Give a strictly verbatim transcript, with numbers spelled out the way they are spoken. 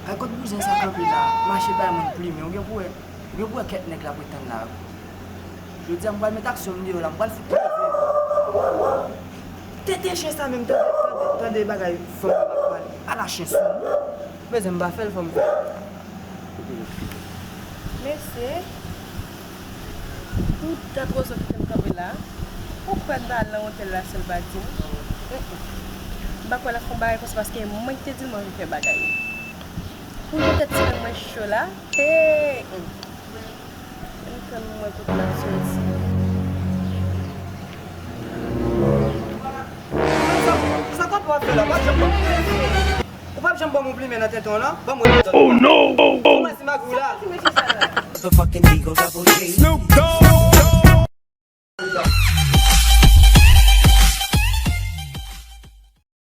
Ay, kot bouzen sa kanpe la, mache bay moun plimen, ou gen pou wè, ou gen pou wè kèk nèg la pou tann la. Jodi a, m pral met aksyon m deyò la, m pral fout leve. Tete chen sa menm, tande, tande, tande bagay fanm nan ap pale. Ala chen sou mwen. Bezwen m pa fè l, fò m fè l. Mesye, ou dat wozo kite m kanpe la. Ou kwè m ta al nan otèl la sèl pa di m? Mm, mm. M pa kwè l ap fè yon bagay konsa paske mwen ki te di l mwen vin fè bagay. Pou l te tire mwen cho la. Hey! Mm. Ann tann mwen kote l ap soti. Sa, sa w ap fè la? W ap janm ban m, ou p ap janm ban m yon plimen nan tenten w lan? Ban m wè tenten w. Oh no! Ou mwen si magou la. Motherfucking Eagle Double G. Snoop Dogg.